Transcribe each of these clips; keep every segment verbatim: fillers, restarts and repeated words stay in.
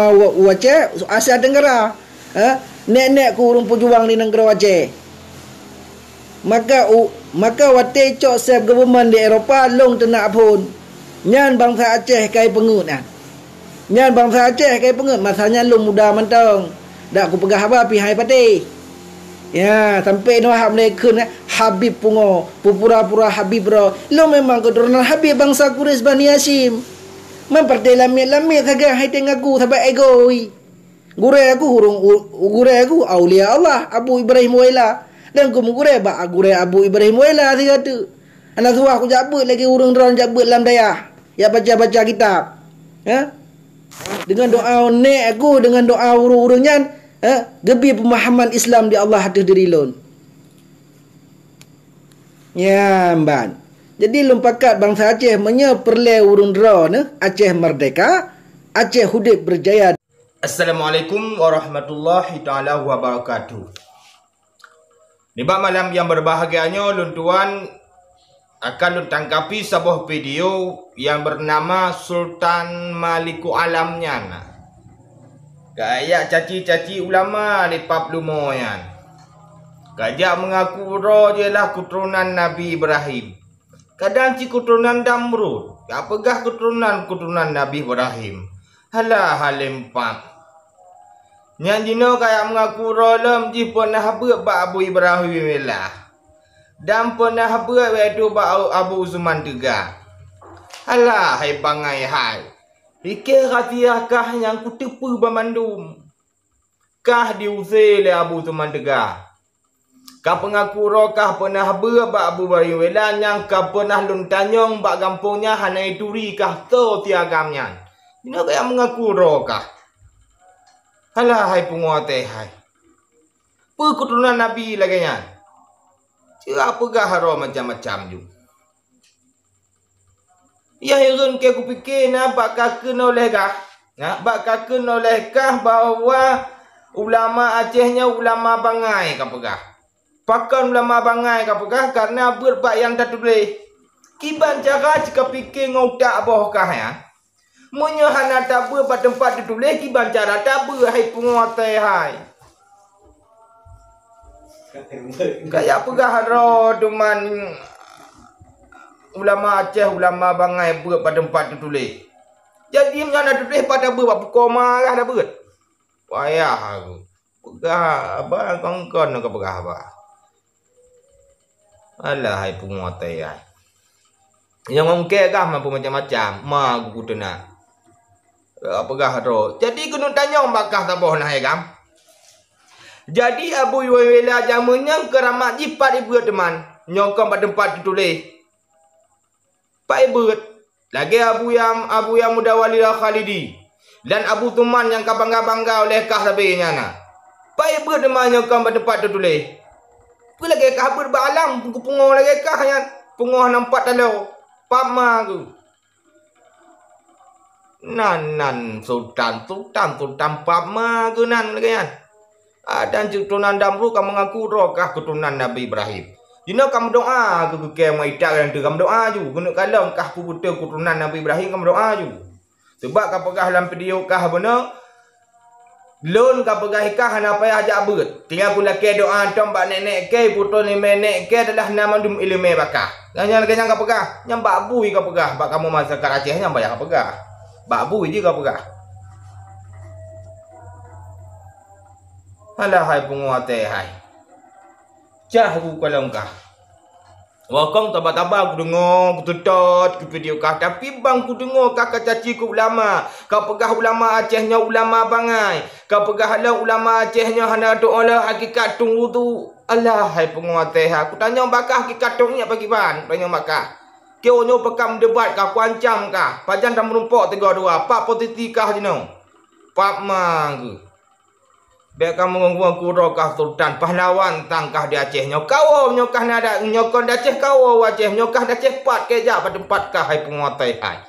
Wa-, u Aceh, Asia Tenggara. Eh? Nek-nek ku ureuëng peujuang di nanggroe Aceh. Maka u-, maka watée cok seb geubeumeunan di Eropa lôn teunak phon. Nyan bansa Aceh kai peungeuet nyan. Nyan bansa Aceh kai peungeuet, masa nyan lôn muda mantong. Dak kupeugah haba pih hai patéh. Ya, sampai noh hab mulai kheun, eh, Habib pungo, pura-pura Habib ro. Lôn memang keuturonan Habib bansa Quraisy Bani Hasyim. Man partai lamiet-lamiet sagai hai teuh ngaku sabai egois. Gurée aku ureuëng u-, gurée aku aulia Allah, Abu Ibrahim Wela. Dan ku meugurée bak gurée Abu Ibrahim Wela siga teuk. Hana suah kujak beuet lagée ureuëng droe jak beuet lam dayah, jak baca-baca kitab. Ha? Deungon doa nek aku, deungon doa ureuëng-ureuëng nyan, ha? Geubri peumahaman Islam di Allah ateueh diri lôn. Nyan ban. Jadi lôn pakat bansa Aceh meunyoe peureulée ureuëng droe neuh Aceh merdeka, Aceh udeb berjaya. Assalamualaikum warahmatullahi taala wabarakatuh. Nibak malam nyang berbahagia nyoe, lôn tuan akan lôn tangkapi saboh video nyang bernama Sultan Maliku Alam nyan. Kayak caci-caci ulama di pap lumo nyan. Kajak mengaku droe jeulaih keuturonan Nabi Ibrahim. Kadang cit keuturonan Damrud, kapeugah keuturonan-keuturonan Nabi Ibrahim. Halah halém pap. Nyan jinoe kajak mengaku droe lom jih peunah beuet bak Abu Ibrahim Wela. Dan peunah beuet yaitu bak Abu Usman Teuga. Halah hai bangai hai. Pike rahsia kah nyang kuteupeue banmandum. Kah diuse lé Abu Usman Teuga. Ka peungaku droe kah peunah beuet bak Abu Ibrahim Wela nyang ka peunah lôn tanyong bak gampông nyan hana ituri kah soe si agam nyan. Jinoe kajak meungaku droe kah. Halah hai pungo watée hai. Peue keuturonan Nabi lagée nyan? Ceurak peugah droe macam-macam ju. Nyang heran keu kupike na bak ka keunoe lé kah, na bak ka keunoe lé kah bahwa ulama Aceh nyoe ulama bangai kapeugah. Pakon ulama bangai kapeugah? Karena beuet bak nyang tatuléh. Kiban cara cit kapike ngon utak boh kah nyan? Meunyoe hana tabeuet bak teumpat teutuléh, kiban cara tabeuet hai pungo watée hai. Kajak peugah droe teuma ulama Aceh, ulama bangai beuet bak teumpat teutuléh. Jadi meunyoe hana teutuléh, pat tabeuet bak pukoe ma kah tabeuet? Payah aku. Peugah haba, kon-kon ka peugah haba. Alah hai pungo watée hai. Nyang mungken kah mampu macam-macam, ma geupeue teuna. Ka peugah droe. Jadi keuneuk tanyong bak kah saboh na hai gam. Jadi Abu Ibrahim Wela jameun nyan keuramat jih pat ibeuet teuma, nyoe kon bak teumpat teutuléh. Pat ibeuet. Lagée Abu Yam, Abu Yam Muda Walid Al-Khalidi dan Abu Tuman nyang ka bangga-bangga oleh kah sabe nyan na. Pat ibeuet teuma nyoe kon bak teumpat teutuléh. Peue lagée kah beuet bak alam, pungo lagée kah nyan, pungo nampak taloe. Pap ma geuh. Nan, nan, sultan, sultan, sultan pap ma geuh nan lagée nyan. Adan cit keuturonan Damrud ka meungaku droe kah keuturonan Nabi Ibrahim. Jinoe ka meudoá keu kukée meuita nyang teuka meudoá ju, keuneuk kalon kah kupeuteu keuturonan Nabi Ibrahim ka meudoá ju. Seubab ka peugah lam video kah bunoe, lôn ka peugah kah hana payah jak beuet. Tinggai kulakée doá tom bak nek-nek kée, putroe limé nek kée adalah na mandum iéleumé bak kah. Nyang nyan lagée nyan ka peugah, nyang bak bui ka peugah, bak kamoe masyarakat Aceh nyang payah ka peugah. Bak bui jih ka peugah. Alah hai pungo watée hai. Cah ku kalon kah. Wakong taba-taba kudeungoe, kututot keu video kah, tapi ban kudeungoe kah ka caci keu ulama, ka peugah ulama Aceh nyoe ulama bangai, ka peugah lom ulama Aceh nyoe hana teuolah hakikat tueng wudu. Alah hai pungo watée hai, kutanyong bak kah hakikat tueng nyan pakriban, kutanyong bak kah. Keu nyoe peukam debat kah, kuancam kah, pajan tameurumpok tiga dua, pat posisi kah jinoe. Pap ma geuh. Bék kamoe ngon-ngon kudroe kah sultan pahlawan tang kah di Aceh nyoe. Kawoe nyoe kah na da-, nyoe kon di Aceh kawoe u Aceh nyoe kah di Aceh pat keu jak bak teumpat kah hai peunguasa hai.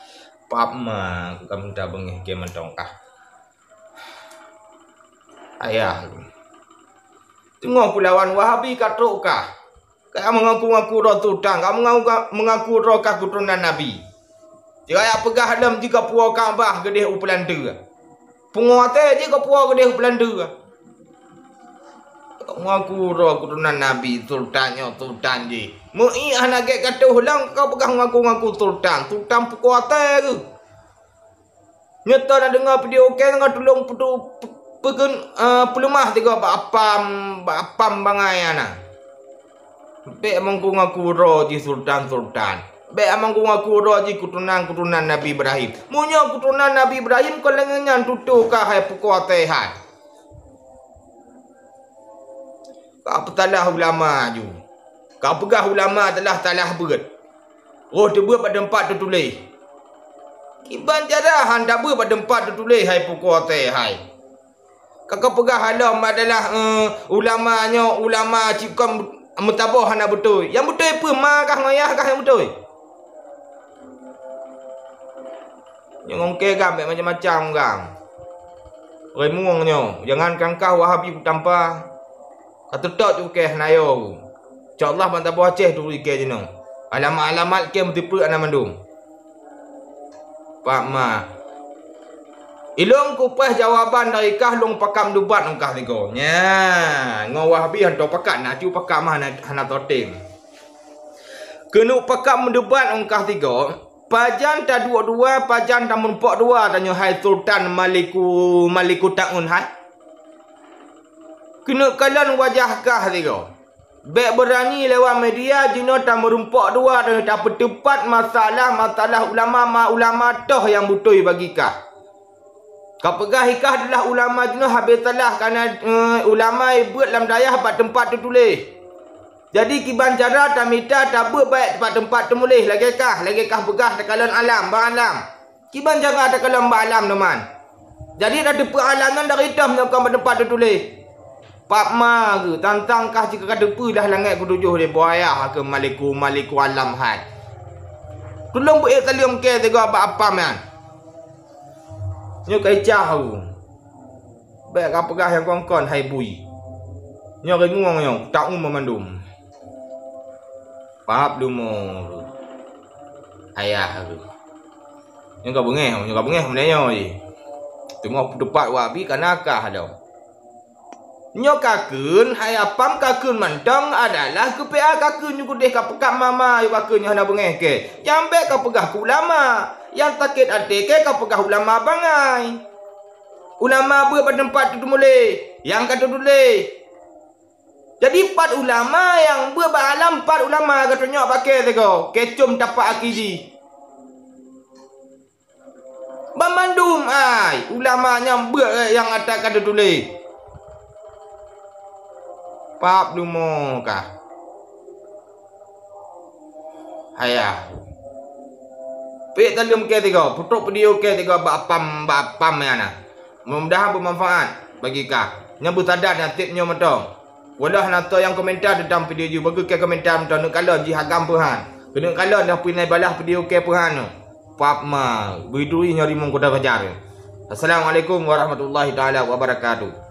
Pap ma ku ka mita beungéh keu mantong kah. Ayah. Teungoh kulawan Wahabi ka trok kah. Ka meungaku-ngaku droe sultan, ka meungaku, meungaku droe kah keuturonan Nabi. Jirayak peugah lom jika puwoe Ka'bah geudeh u Peulanteu. Peunguasa jih kau puwoe keudeh Beulanda. Ngaku droe keuturonan Nabi, sultan nyoe sultan jih. Meuiek hana gét ka toh lom, kau peugah ngaku-ngaku sultan. Sultan peunguasa keuh. Nyoe na deungoe video, oke, ngon tulông putu-, pe-, peukon, eh, peuleumah tiga bak apam, bak apam bangai ana. Bék meugaku-gaku droe jih sultan-sultan. Bék meugaku-gaku droe jih keuturonan-keuturonan Nabi Ibrahim. Meunyoe keuturonan Nabi Ibrahim, kon lagée nyan tutoe ka hai peukuasa hai. Ka peusalah ulama ju. Ka peugah ulama telah salah beuet. Roh teubeuet bak teumpat teutuléh. Kiban cara han tabeuet bak teumpat teutuléh hai peukuasa hai. Ka kapeugah lom adalah, eh, ulama nyoe, ulama cit kon meusaboh hana beutôi. Nyang beutôi peue, ma kah ngon yah kah nyang beutôi? Nyang ongke gam, bék macam-macam gam. Renung nyoe, jangankan kah Wahabi kutampa. Ka teutot cukée hana yo. Insya Allah ban saboh Aceh turi kée jinoe. Alamat-alamat kée meuteupeue ana mandum. Pak ma. Ilong kupaih jawaban dari kah lôn pakat meudebat ngon kah sigoe. Nya, ngon Wahabi hantom pakat, na cu pakat mah hana, hana totem. Keuneuk pakat meudebat ngon kah sigoe, pajan taduek dua, pajan tameurumpok dua tanyoe hai Sultan Maliku, Maliku Taun hai. Keuneuk kalon wajah kah sigoe. Bék beurani lewat media jinoe tameurumpok dua dan tapeuteupat masalah-masalah ulama, ma ulama toh nyang beutôi bagi kah. Kapeugah ikah adalah ulama jinoe habéh salah, kana, eh, ulama beuet lam dayah bak teumpat teutuléh. Jadi kiban cara tamita tabeuet bak teumpat teumuléh lagée kah, lagée kah peugah takalon alam, bang alam. Kiban cara takalon bak alam teuma. Jadi tateupeue alam nyan dari toh meunyoe kon bak teumpat teutuléh. Pak ma geuh, tantang kah jika ka teupeue dah langét keutujôh lé buaya keu maliku-maliku alam hai. Tulông beuék saleuem kée sigoe bak apam nyan. Nyoe ka icah u. Bék ka peugah nyang kon-kon hai bui. Nyoe ringung nyoe, taum mandum. Pap lumo. Ayah aku. Nyoe ka beungéh, nyoe ka beungéh meunyoe jih. Teungoh peutupat wabi kana kah lom. Nyoe kakheun, hai apam kakheun mantong adalah keupeue kakheun nyoe keudeh ka peugah mama yue kakheun nyoe hana beungéh kée. Nyang bék ka peugah keu ulama. Nyang sakét até kée ka peugah ulama bangai. Ulama beuet bak teumpat teutuléh, nyang ka teutuléh. Jadi pat ulama nyang beuet bak alam, pat ulama geutunyok bak kée sigoe, kée com tapak aki jih. Banmandum ai ulama nyang beuet nyang ata ka teutuléh. Pap lumo kah. Ayah. Pik saleuem kée sigoe, peutrok video kée sigoe bak apam, bak apam nyan na. Mudah-mudahan beumanfaat bagi kah. Nyang beusadan nyang tieb nyoe mantong. Walau hana soe nyang komentar teuntang video jih, bagi kée komentar mantong, neuk kalon jih agam peuhan. Keuneuk kalon dah peuinai balah video kée peuhan nyoe. Pap ma, beutôi nyoe rimong kuda bajar. Assalamualaikum warahmatullahi taala wabarakatuh.